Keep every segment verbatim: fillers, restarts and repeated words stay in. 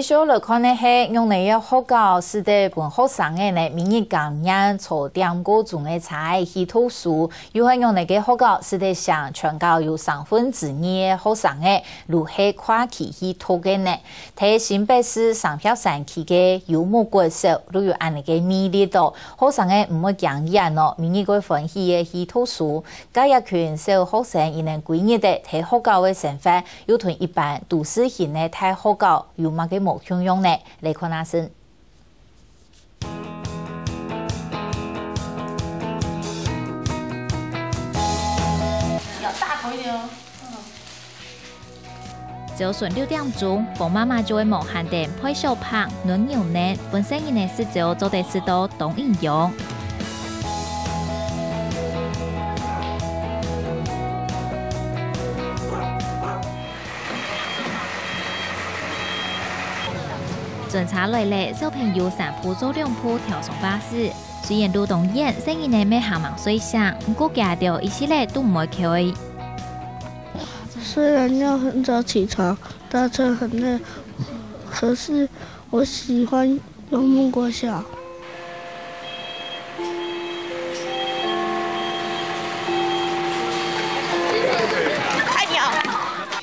接下來看个係，仰仔个學校使得分學生仔呢，每日感染坐點過鐘个車仔去讀書，又係仰仔个學校使得成全校有三分之二个學生仔，就係跨區去讀个呢。在新北市雙葉山區个幽默國小，就有恁仔个魅力哦。學生仔毋會驚遠哦，每日會歡喜个去讀書。該一群小學生，佢等歸日个在學校个生活，又同一般都市型个大學校有麼个無共樣呢？ 來看下先。要大口一點哦。朝晨六點鐘，黃媽媽就會無閒等焙燒麭、掄牛奶，分細人仔食朝做得食到當營養。 轉車來咧，小朋友三步做兩步跳上巴士。雖然路當遠，細人仔乜還吂睡醒，毋過佢兜一息仔都毋會噭。雖然要很早起床，搭車很累，可是我喜歡幽默國小。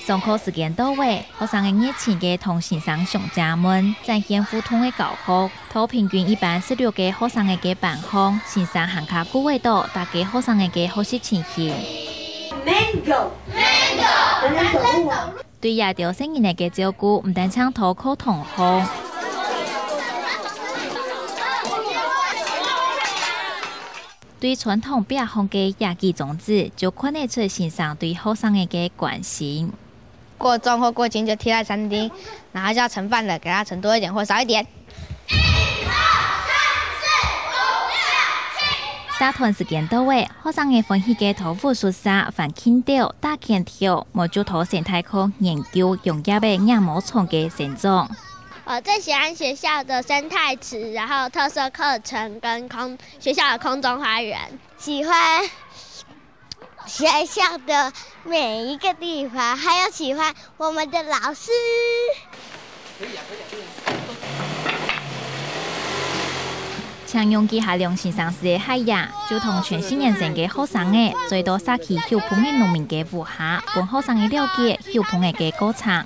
上課時間到咧，學生仔熱情个同先生相借問，展現互動个教學。在平均一班十六個學生仔个班項，先生還較顧會到逐個學生仔个學習情形。Mango，Mango，等等走路啊。 對這兜細人仔个照顧，毋單淨在課堂項，對餐廳壁項个野雞種子，就看得出先生對學生仔个關心。過重或過輕就貼在餐廳，然後叫盛飯的給他盛多一點或少一點。 社團時間到咧，學生仔歡喜个在武術社、翻筋斗、打拳頭，無就在生態課研究溶液仔硬毛蟲个生長。我最喜歡學校的生態池，然後特色課程跟空，學校的空中花園。喜歡學校的每一個地方，還有喜歡我們的老師。 請用機下量先生時个鞋仔，就同全新人生个學生仔，追到社區有朋友農民个屋下，分學生仔了解有朋友个過程。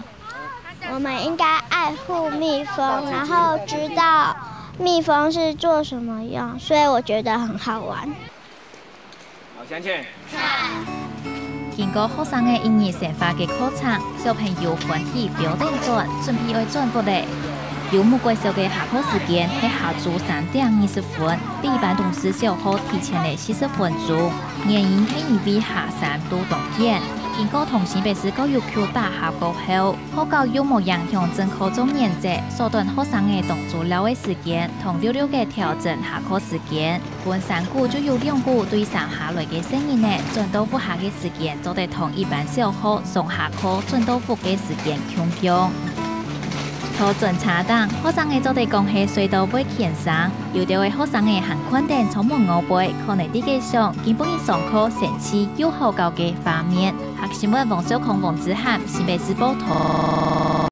我們應該愛護蜜蜂，然後知道蜜蜂是做什麼用，所以我覺得很好玩。 好，向前。經過學生个一日生活个課程，小朋友歡喜表等轉，準備愛轉屋咧。有目國小个下課時間係下晝三點二十分，比一般東勢小學提前了四十分鐘。原因係因為下山路當遠，經過同新北市教育局打下勾後， 學校又無影響正課做研習，縮短學生仔當晝尞个時間，同溜溜个調整下課時間，分三股就有兩股對山下來个細人仔轉到屋下个時間，做得同一般小學上下課轉到屋个時間共樣。在轉車頂，學生仔做得講係睡到會輕鬆，有兜个學生仔還看等窗門外背，可能在該想今晡日上課生趣又好搞个畫面。 客新聞王少康、王子涵，新北市報導。